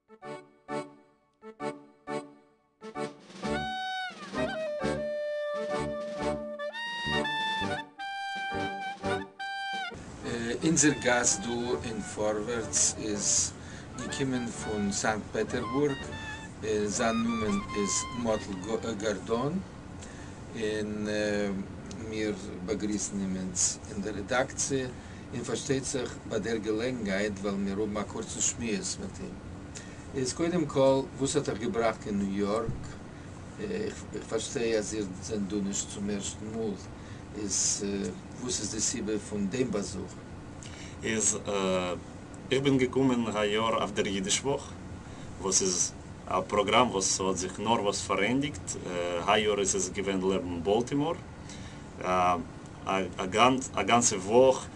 אונזער גאסט דא אין פארווערטס איז געקומען פון סאנקט פעטערבורג, זיין נאמען איז מאטל גארדאן, און מיר באגריסן אים אונז אין דער רעדאקציע, און פארשטייט זיך ביי דער געלעגנהייט וועלן מיר האבן א קורצן שמועס מיט אים. איז קודם כל, וואס האט אייך געבראכט קיין ניו יארק? איך פארשטיי אז איר זענט דא נישט צום ערשטן מאל, איז וואס איז די סיבה פון דעם באזוך? איז איך בין געקומען היי יאר אויף דער אידיש וואך, וואס איז א פראגראם וואס האט זיך נארוואס פארענדיגט, היי יאר איז עס געווען לעבן באלטימאר, א גאנצע וואך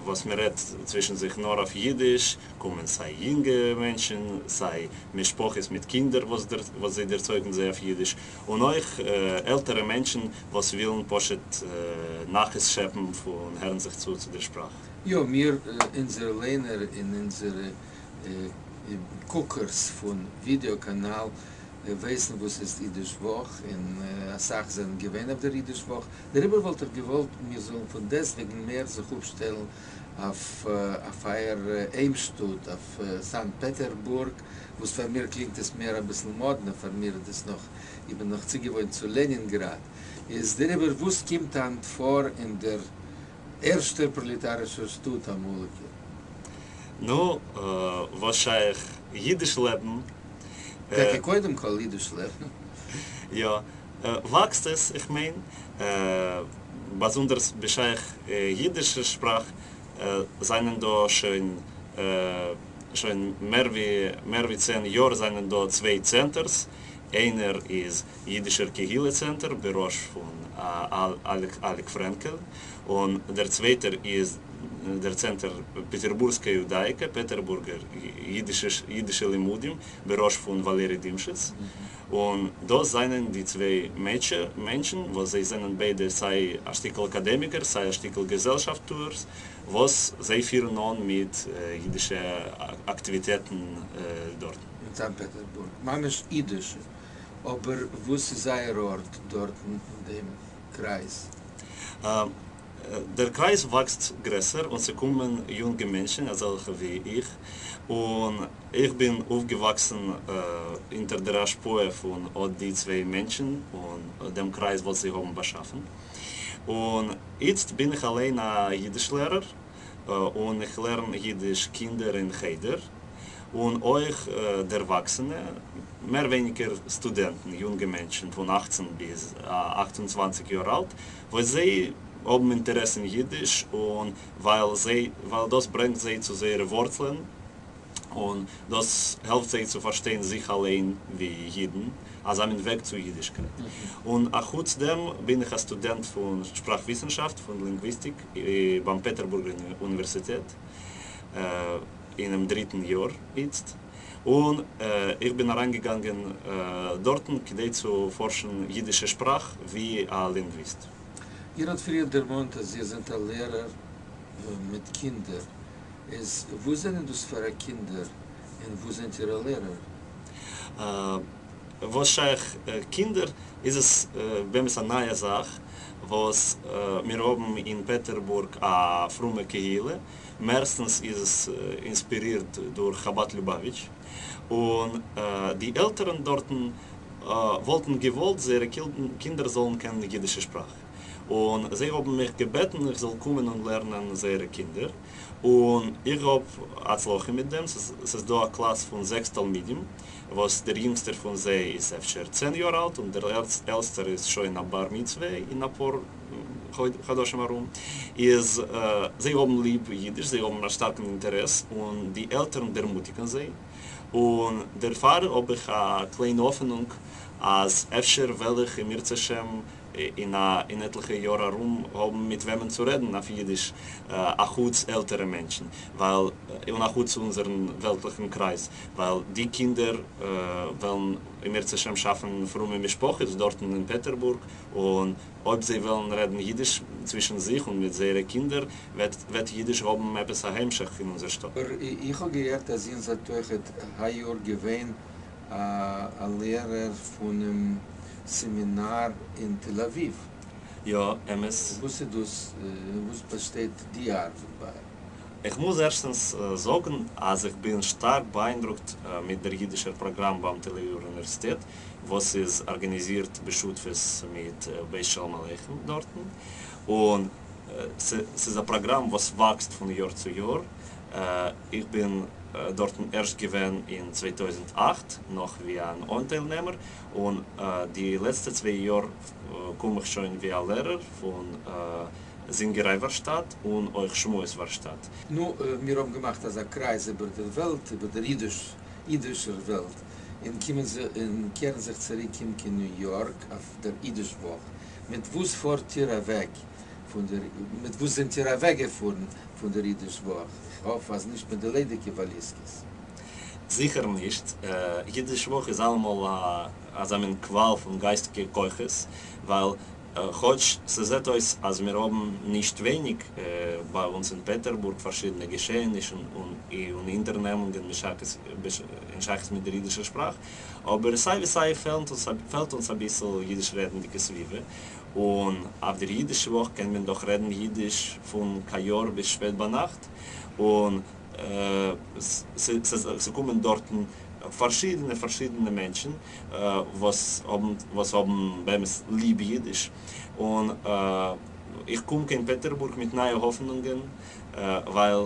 וואס מען רעדט צווישן זיך נאר אויף אידיש, קומען סיי יונגע מענטשן, סיי משפחות מיט קינדער וואס זיי דערצויגן זיי אויף אידיש, און אויך עלטערע מענטשן וואס ווילן פשוט נחת שעפן פון הערן זיך צו צו דער שפראך. יא, מיר, אונזערע ליינער און אונזערע קוקערס פון ווידעא קאנאל ווייסן וואס איז אידיש וואך, און אסאך זענען געווען אויף דער אידיש וואך, דעריבער וואלט איך געוואלט מיר זאלן פון דעסטוועגן מער זיך אפשטעלן אויף אייער היימשטאט, אויף סאנקט פעטערבורג, וואס פאר מיר קלינגט עס מער אביסל מאדנע, פאר מיר איז דאס נאך, איך בין נאך צוגעוואוינט צו לענינגראד, איז דעריבער וואס קומט היינט פאר אין דער ערשטער פראלעטארישער שטאט אמאליגער? נו, וואס שייך אידיש לעבן. טאקע קודם כל אידיש לעבן. יא, וואקסט עס, איך מיין, באזונדערס בשייך אידישע שפראך זענען דא שוין שוין מער ווי מער ווי 10 יאר זענען דא צוויי צענטערס, איינער איז אידישער קהילה צענטער בראש פון אליק פרענקעל, און דער צווייטער איז דער צענטער פעטערבורגסקע יודאיקע, פעטערבורגער אידישע לימודים, בראש פון וואלערי דימשיץ, און דאס זענען די צוויי מענטשן וואס זיי זענען ביידע סיי א שטיקל אקאדעמיקער סיי א שטיקל געזעלשאפט טוערס וואס זיי פירן אן מיט אידישע אקטיוויטעטן דארטן. אין סאנקט פעטערבורג, ממש אידישע, אבער וואס איז זייער ארט דארטן אין דעם קרייז? דער קרייז וואקסט גרעסער און ס'קומען יונגע מענטשן אזעלכע ווי איך, און איך בין אויפגעוואקסן אונטער דער השפעה פון אט די צוויי מענטשן און דעם קרייז וואס זיי האבן באשאפן, און איצט בין איך אליין א אידיש לערער און איך לערן אידיש קינדער אין חדר און אויך דערוואקסענע, מער ווייניגער סטודענטן, יונגע מענטשן פון 18 ביז 28 יאר אלט, וואס זיי האבן אינטערעס אין אידיש און ווייל זיי ווייל דאס ברענגט זיי צו זייערע ווארצלען און דאס העלפט זיי צו פארשטיין זיך אליין ווי אידן, אזא מין וועג צו אידישקייט. און אחוץ דעם בין איך א סטודענט פון שפראך וויסנשאפט, פון לינגוויסטיק, ביים פעטערבורגער אוניווערסיטעט, אינעם דריטן יאר איצט, און איך בין אריינגעגאנגען דארטן כדי צו פארשן אידישע שפראך ווי א לינגוויסט. איר האט פריער דערמאנט אז איר זענט א לערער מיט קינדער, איז וואס זענען דאס פאר א קינדער און וואו זענט איר א לערער? וואס שייך קינדער איז עס באמת א נייע זאך וואס מיר האבן אין פעטערבורג א פרומע קהילה, מערסטנס איז עס אינספירירט דורך חבד ליובאוויטש, און די עלטערן דארטן וואלטן געוואלט זייערע קינדער זאלן קענען די אידישע שפראך, און זיי האבן מיך געבעטן איך זאל קומען און לערנען זייערע קינדער, און איך האב הצלחה מיט דעם, ס'איז דא א קלאס פון זעקס תלמידים, וואס דער יונגסטער פון זיי איז אפשר 10 יאר אלט, און דער עלטסטער איז שוין א בר מצוה אין אפאר חדשים ארום, איז זיי האבן ליב אידיש, זיי האבן א שטארקן אינטערעס, און די עלטערן דערמוטיגן זיי, און דערפאר האב איך א קליינע האפענונג אז אפשר וועל איך אם ירצה השם. אין א אין עטליכע יאר ארום האבן מיט וועמען צו רעדן אויף אידיש אחוץ עלטערע מענטשן ווייל און אחוץ אונזערן וועלטליכן קרייז ווייל די קינדער וועלן אם ירצה השם שאפן פרומע משפחות דארטן אין פעטערבורג און אויב זיי וועלן רעדן אידיש צווישן זיך און מיט זייערע קינדער וועט וועט אידיש האבן עפעס א המשך אין אונזער שטאט. איך האב געהערט אז איר זייט אויכעט היי יאר געווען א לערער פונעם סעמינאר אין תל אביב. יא, אמת. וואס איז דאס? אין וואס באשטייט די ארבעט ביי? איך מוז ערשטנס זאגן אז איך בין שטארק באאיינדרוקט מיט דער אידישער פראגראם ביים תל אביב'ער אוניווערסיטעט וואס איז ארגאניזירט בשותפות מיט בית שלום עליכם דארטן, און ס'איז א פראגראם וואס וואקסט פון יאר צו יאר. איך בין דארטן ערשט געווען אין 2008 נאך ווי אן אנטיילנעמער, און די לעצטע צוויי יאר קום איך שוין ווי א לערער פון זינגעריי ווארשטאט און אויך שמועס ווארשטאט. נו, מיר האבן געמאכט אזא קרייז איבער דער וועלט, איבער דער אידיש, אידישער וועלט, און קומען זיך, און קערן זיך צוריק אום קיין ניו יארק אויף דער אידיש וואך. מיט וואס פארט איר אוועק פון דער, מיט וואס זענט איר אוועקגעפארן פון דער אידיש וואך? איך האף אז נישט מיט די ליידיגע וואליזקעס. זיכער נישט. אידיש וואך איז אלעמאל א אזא מין קוואל פון גייסטיגע כוחות, ווייל כאטש ס'זעט אויס אז מיר האבן נישט ווייניג ביי אונז אין פעטערבורג פארשידענע געשעענישן און אונטערנעמונגען אין שייכות מיט דער אידישער שפראך, אבער סיי ווי סיי פעלט אונז אביסל אידיש רעדנדיגע סביבה, און אויף דער אידישע וואך קען מען דאך רעדן אידיש פון קאיאר ביז שפעט ביינאכט, און ס'קומען דארטן פארשידענע פארשידענע מענטשן וואס האבן וואס האבן באמת ליב אידיש, און איך קום קיין פעטערבורג מיט נייע האפענונגען, ווייל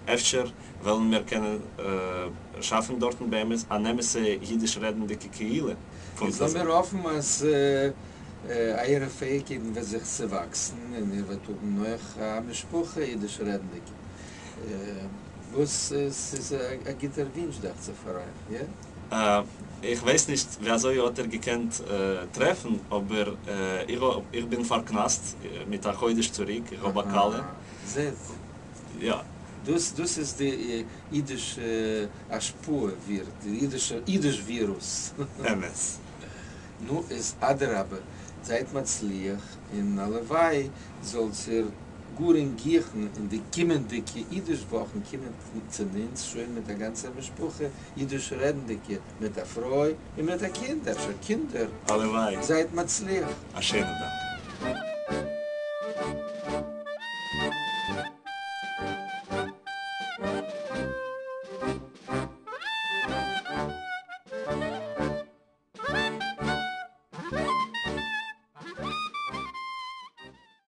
אפשר וועלן מיר קענען שאפן דארטן באמת אן אמת'ע אידיש רעדנדיגע קהילה. איז לאמיר האפן אז אייערע פעאיגקייטן וועט זיך צעוואקסן און איר וועט האבן אויך א משפחה אידיש רעדנדיגע, וואס ס'איז א גוטער ווינטש דאכט זיך פאר אייך, איא? איך ווייס נישט ווי אזוי האט ער געקענט טרעפן, אבער איך בין פארקנסט מיט א חודש צוריק, איך האב א כלה. זעט. יא. דאס דאס איז די אידיש השפעה ווירט, די אידישע אידיש ווירוס. אמת. נו איז אדרבה, זייט מצליח, און הלוואי זאלט איר גאר אין גיכן אין די קומענדיגע אידיש וואכן קומען צו אונז שוין מיט א גאנצער משפחה אידיש רעדנדיגע, מיט א פרוי און מיט א קינד, אפשר קינדער. הלוואי. זייט מצליח. א שיינעם דאנק.